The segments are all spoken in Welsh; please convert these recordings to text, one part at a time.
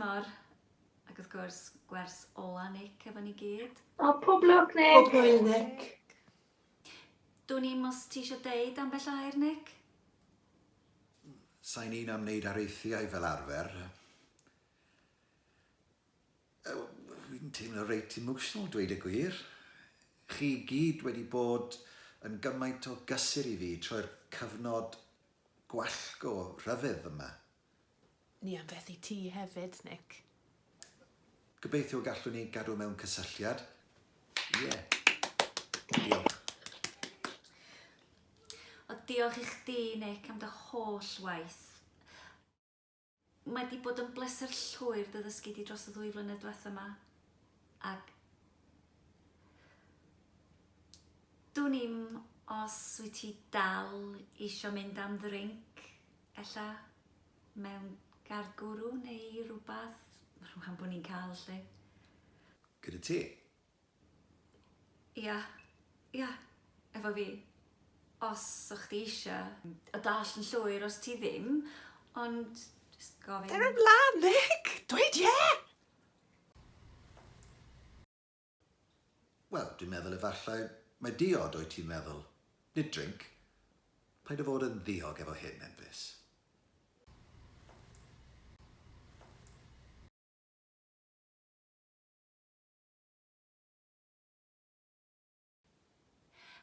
tymor, ac wrth gwrs, gwers ola Nick efo ni gyd. O, pob lwc, Nick! Pob hwyl, Nick. Dwn i'm os ti eisiau deud ambell air, Nick? Sa'n un am wneud areithiau fel arfer. Fi'n teimlo reit emotional, dweud y gwir. Chi gyd wedi bod yn gymaint o gysur i fi trwy'r cyfnod gwallgo rhyfedd yma. Ni am fethu ti hefyd, Nick. Gobeithio gallwn ni gadw mewn cysylltiad. Ie. Yeah. Diolch. O, diolch i chdi, Nick, am dy holl waith. Mae 'di bod yn bleser llwyr dy ddysgu di dros y ddwy flynedd dwetha 'ma. Ac dwn i'm os wyt ti dal isio mynd am ddrinc, ella, mewn gardd gwrw neu rwbath, rwan bod ni'n cael 'lly. Gyda ti? Ia, ia, efo fi. Os o' chdi isio. A dallt yn llwyr os ti ddim, ond jyst gofyn. Dere mlan, Nick! Dweud ie! Wel, dwi'n meddwl efallai mai diod wyt ti'n meddwl, nid drink. Paid â fod yn ddiog efo hyn, Enfys.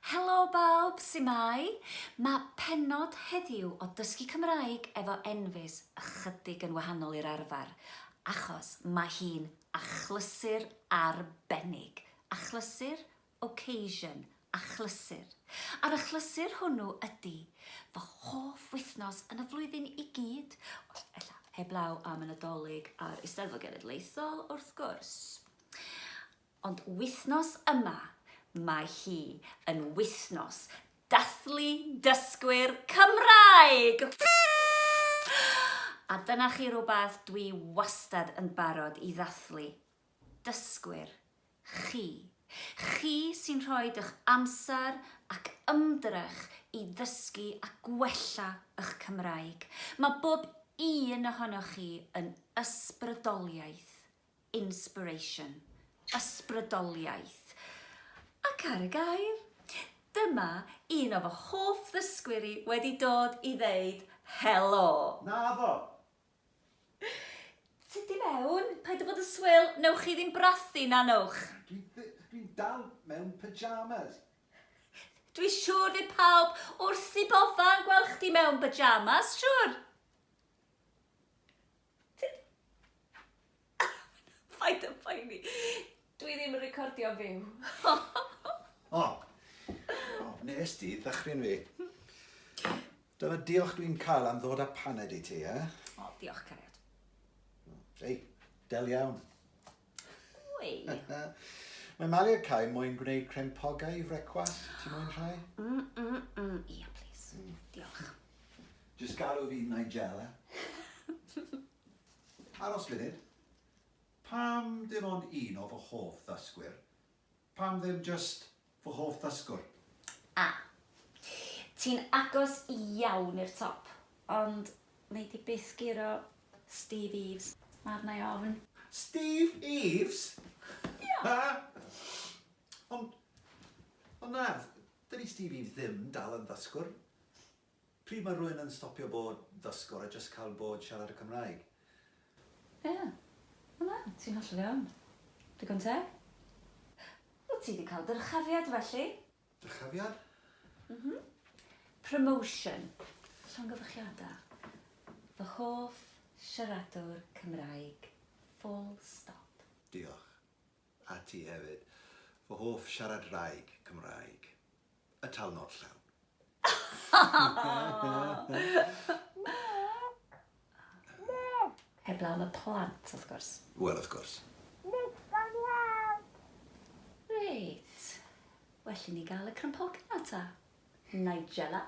Helo bawb, su'mai? Mae pennod heddiw o Dysgu Cymraeg efo Enfys ychydig yn wahanol i'r arfer, achos mae hi'n achlysur arbennig. Achlysur? Occasion. Achlysur. A'r achlysur hwnnw ydy fy hoff wythnos yn y flwyddyn i gyd. Wel, ella, heblaw am y Nadolig a'r Eisteddfod Genedlaethol, wrth gwrs. Ond wythnos yma, mae hi yn wythnos dathlu dysgwyr Cymraeg! A dyna chi rywbeth dwi wastad yn barod i ddathlu. Dysgwyr. Chi. Chi sy'n rhoi eich amser ac ymdrech i ddysgu a gwella eich Cymraeg. Mae bob un ohonoch chi yn ysbrydoliaeth. Inspiration. Ysbrydoliaeth. Ac ar y gair, dyma un o fy hoff ddysgwyr i wedi dod i ddeud helo. Naddo! Tyd i mewn, paid â bod yn swil, newch chi ddim brathu na newch? Dwi, dwi'n dal mewn pyjamas. Dwi siŵr fydd pawb wrth i bodda yn gweld chdi mewn pyjamas, siŵr? Paid â poeni. Dwi ddim yn recordio fyw. O! O, nes di ddychryn fi. Dyma diolch dwi'n cael am ddod â paned i ti, eh? O, diolch, cariad. Ei, del iawn. Wy. Mae Mali a Kai moyn gwneud crempogau i frecwast. Ti moyn rhai? Mm, mm, mm. Ia, please. Diolch. Jyst galw fi Nigella. Aros funud. Pam dim ond un o fy hoff ddysgwyr? Pam ddim jyst fy hoff ddysgwr? A. Ti'n agos iawn i'r top, ond nei di byth guro Steve Eaves. Mae arna i ofn. Steve Eaves? Ia. Ond, ond na, dydy Steve Eaves ddim dal yn ddysgwr. Pryd mae rhywun yn stopio bod ddysgwr a jyst cael bod siarad y Cymraeg? Ie. Wel na, ti'n hollol iawn. Digon teg. Wel ti 'di cael dyrchafiad felly. Dyrchafiad? Mhm. Promotion. Llongyfarchiadau. Fy hoff siaradwr Cymraeg. Full stop. Diolch. A ti hefyd. Fy hoff siaradwraig Cymraeg. Y talnod llawn. Heblaw am y plant, wrth gwrs. Wel, wrth gwrs. Reit. Well i ni gael y crempogyn 'na ta. Nigella.